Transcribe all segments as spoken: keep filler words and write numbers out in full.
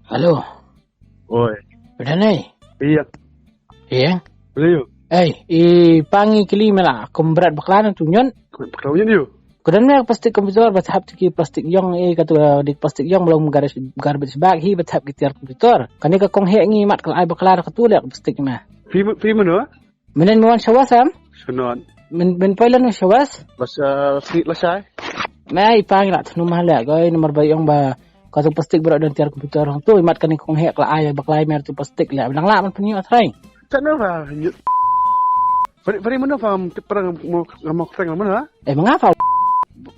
Hello. Oi. Udah nei. Iya. Iya. Beliau. Eh, i pangi kili mela kumbrat bakla na tunyon. Bakla tunyon yu. Kudan me plastik komputer bat hap tiki plastik yong, eh, katu, eh, di plastik yong belum garbage, garbage bag hi bat hap ki tiar komputer. Kani ka kong he ngi mat kala ai bakla ka tu lek plastik ma. Payment, payment wa? Menen me wan shawas am? Shanon. Men, men poi lano shawas? Bas, uh, sngi lashai. Mai pang la tnu mah le goi namar ba yong ba ka tu plastik bro dan tiar komputer hong tu imat kani kong he kala ai bakla mer tu plastik le. Lang la man penyu atrai. Tanu ba nyut. Pari, pari mana fam perang mo mo perang mana? Eh, mengapa?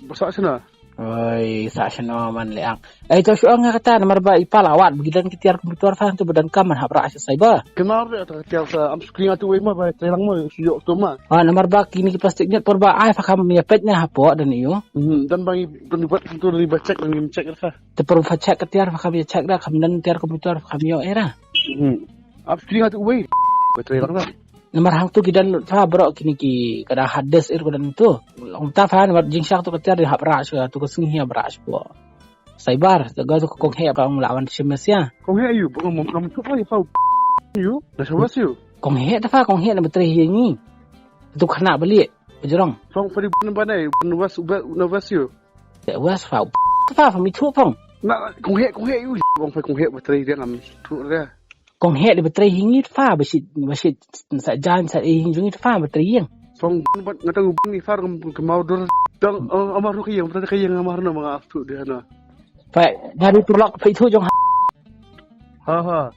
Basa sana. Oi, sa shano man le ang. Eh, to shu nga kata namar ba i pala wat bagi dan ki tiar komputer fa tu badan kam man hap rah sha cyber. Kenal re ta tiar sa am screen atu wei ma ba telang mo shu yok tu ma. Ah, namar ba kini ki plastik nyet por ba ai fa kam ya pet na hapo dan iyo. Hmm, dan bagi dan buat tu ni ba check dan check ka. Te por fa check ka tiar fa kam ya check da kam dan tiar komputer fa kam yo era. Hmm. Am screen atu wei. Ba telang da. Namar hang tu ki dan lut fa bro kini ki kada hard disk ir ko dan tu. Ong ta fa namar jingshak tu ka tiar di hap rah sha tu ka sngi hap rah sha. Cyber, te ga tu ka kong he ka ong la wan shim sia. Kong he yu, bro mo kam tu ai fa. Yu, da shawas yu. Kong he ta fa kong he na battery hi ngi. Tu khana balik, bajrong. Fong fa di ban ban ai, ban was ubat na was yu. Te was fa. Ta fa fa mi tu fong. Na kong he kong he yu, bong fa kong he battery dia ngam tu dia. Kong he di battery hi ngi fa ba shi ba shi sa jan sa e hi jong ngi fa battery yang. Fong ban ngatang ban ni far kam mau dur. Dang amar ru kiyang battery kiyang amar no manga tu dia na. Fa dari perlok fa itu jong. Ha ha.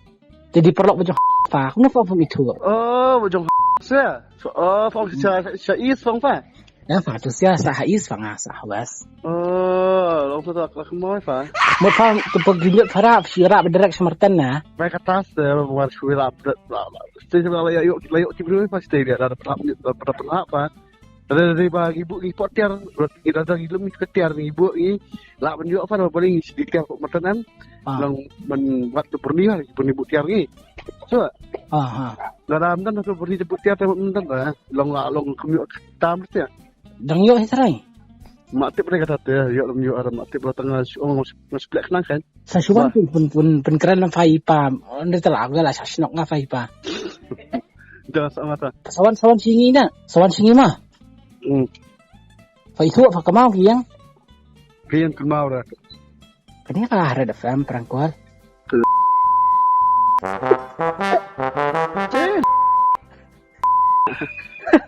Jadi perlok ba jong fa. Kena fa fa itu. Oh, ba jong. Sa. Oh, fong sa sa is fong fa. Ya fa tu sia sa ha is fa nga sa ha was. Oh, long sa tak kemoi fa. Mo fa tu pergi nyut para sira ba direct semertan na. Mai katas de war shuila. Stay sila la yok la yok ki bru fa stay dia da pernah pernah apa. Dari dari ba ibu ni potiar, kita dari lum ni ketiar ni ibu ni. La ban yok fa ba ni di tiar ko matanan. Ah. Long ban buat tu perni lah, perni bu tiar ni. So. Ah ha. Dalam dan tu perni bu tiar tu matanan lah. Long la long kemyuk tam tu ya. Dang yok hi trai. Mak tip dei kata te yok dang yok ara mak tip tang ngas ong ngas plek nang kan. Sa shuan pun pun pun pun kren lang fai pa. Nda tala ga la sa shnok nga fai pa. Jangan sama ta. Sawan sawan singi na. Sawan singi ma. Hmm. Fai tu fa kamau kiang. Kiang kamau ra. Kani ka Red F M prankwal.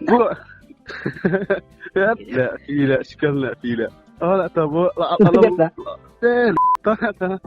Bu. Ya, la fila, shikal la fila. Oh, la tabu, la alam. Eh, ta ta.